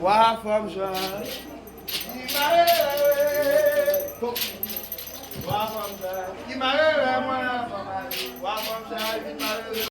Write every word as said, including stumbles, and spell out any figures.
Wa fanm sa ki malere. Wa fanm sa ki malere, mwen la fanm ale. Wa fanm sa vin malere.